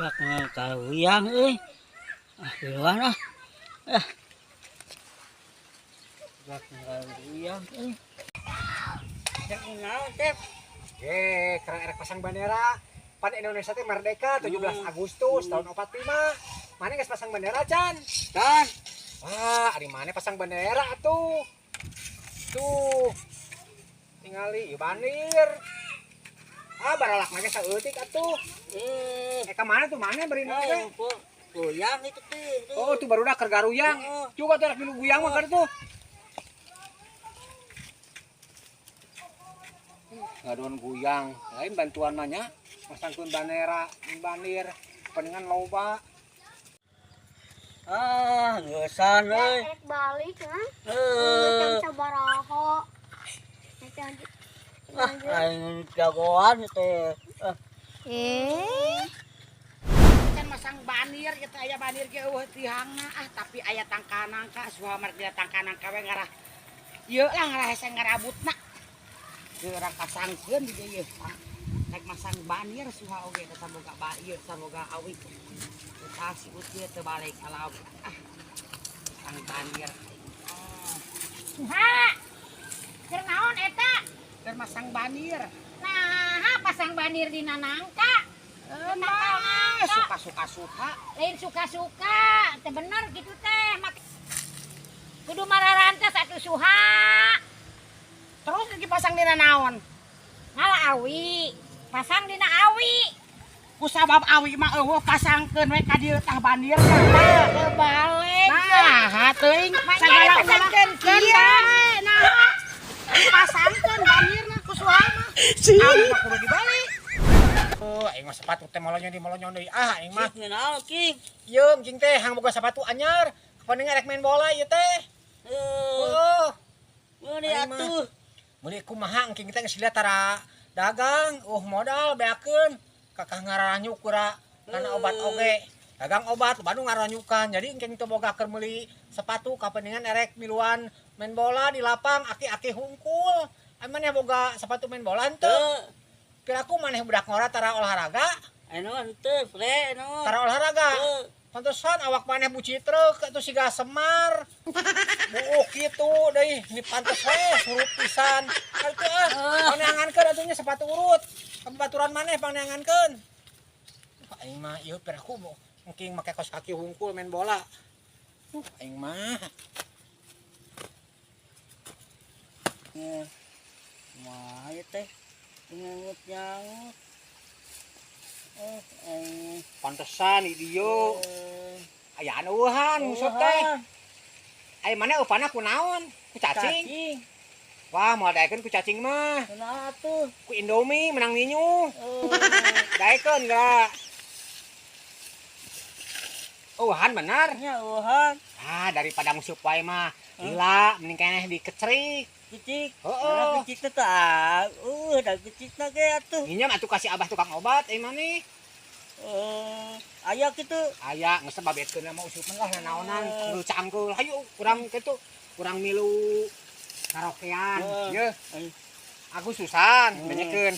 Dak kawiyang euy. Ah, keluar ah. Ah. Dak kawiyang euy. Dak naon teh? Eh, kerang erek pasang bendera. Pan Indonesia teh merdeka 17 Agustus tahun 45. Mana geus pasang bendera can? Kan. Wah, ari mana pasang bendera atuh. Tuh. Tingali ieu bandir. Ah, baralak mah geus saeutik atuh. Eh, Eh, ka mana tuh mana beri eh, teh? Goyang itu teh. Oh, tuh barudak keur garuyang. Oh. Juga tuh rek milu guyang mah keur tuh. Ngadon guyang, lain bantuan mah nya. Masangkeun bandera, bandir, peningan loba. Ah, geusan euy. Rek balik kan? Eh. Sabaraha. Ah, aing jagoan teh. Ah, Eh. Can masang banir gitu aya banir ge eueuh tihangna ah tapi aya tangkanangka suha marek dina tangkanangka we ngarah ieu lah ngarah hese ngarabutna. Ieu urang pasangkeun di dieu ieu. Rek masang banir suha oge teh boga ba ieu boga awi. Tah si uti teu balik ala ah. Masang banir. Suha. Keur naon eta? Keur masang banir. Nah, pasang banir dina nangka. Nah, suka-suka suha. Lain suka-suka, teu bener gitu teh. Kudu mararantes atuh Suha. Terus dipasang dina naon? Ngala awi. Pasang dina awi. Kusabab awi mah eueuh pasangkeun we ka dieu tah bandir tah. Teu balik. Nah, teuing Sagala pasangkeun kieu. Nah, dipasangkeun bandirna ku suha mah. Awi mah kudu dibalik. Oh, aing mah sepatu teh molonyon di molonyon deui. Ah, aing mah. Cik naon King? Ieu cing teh hang boga sepatu anyar. Kapaningan rek main bola ieu teh. Eh, Oh, meuli Aing mah. atuh. Meuli kumaha engking teh geus liat tara dagang, modal beakeun. Kakah ngaranyuk kura kana obat oge. Dagang obat Bandung ngaranyukan. Jadi engking teu boga keur meuli sepatu kapeningan erek miluan main bola di lapang aki-aki hungkul. Ai maneh boga sepatu main bola henteu? Teu. Piraku maneh budak ngora tara olahraga? Anu henteu, pre anu. Tara olahraga. Teu. Pantesan awak maneh bucitreuk atuh siga semar. Buuk kitu deui, ni pantes we surup pisan. Atuh ah, paneangankeun atuh nya sepatu urut. Baturan maneh paneangankeun. Aing mah ieu piraku mau engking make kaos kaki hungkul main bola. Aing mah. Ya. Mah ieu teh nyangut-nyangut. Eh, aing. Pantesan di dieu. Aya anu eueuhan nguseup teh. Ai maneh eupana ku naon? Ku cacing. Cacing. Wah, moal daekeun ku cacing mah. Kunaon atuh? Ku Indomie menang ninyu. Eh, Daekeun geura. Eueuhan bener. nya eueuhan. Ah, daripada nguseup wae mah. Lila mending keneh dikecrik. Kicik. Heeh. Nah, kicik teh tah. Da kicikna ge atuh. Nginyam atuh kasih abah tukang obat euy maneh. Eh, aya kitu. Aya geus babetkeun mah useupeun lah nanaonan, kudu cangkeul. Hayu urang kitu, urang milu karaokean. Yeuh. Agustusan, benyekeun.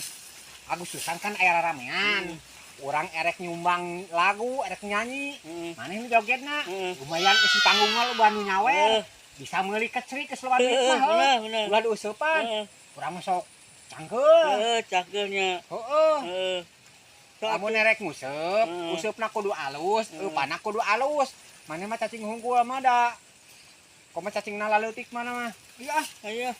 Agustusan kan aya raramean. Urang erek nyumbang lagu, erek nyanyi. Maneh nu jogetna. Lumayan isi panggung mah loba nu nyawer. Bisa meuli kecrik geus loba duit mah. Bener, bener. Ulah diuseupan. Urang mah sok cangkeul. Heeh, cangkeulnya. Heeh. Heeh. Lamun erek nguseup, useupna kudu alus, eupana kudu alus. Maneh mah cacing hungkul mah da. Komo cacingna laleutik mana mah. Iya ah. Aya.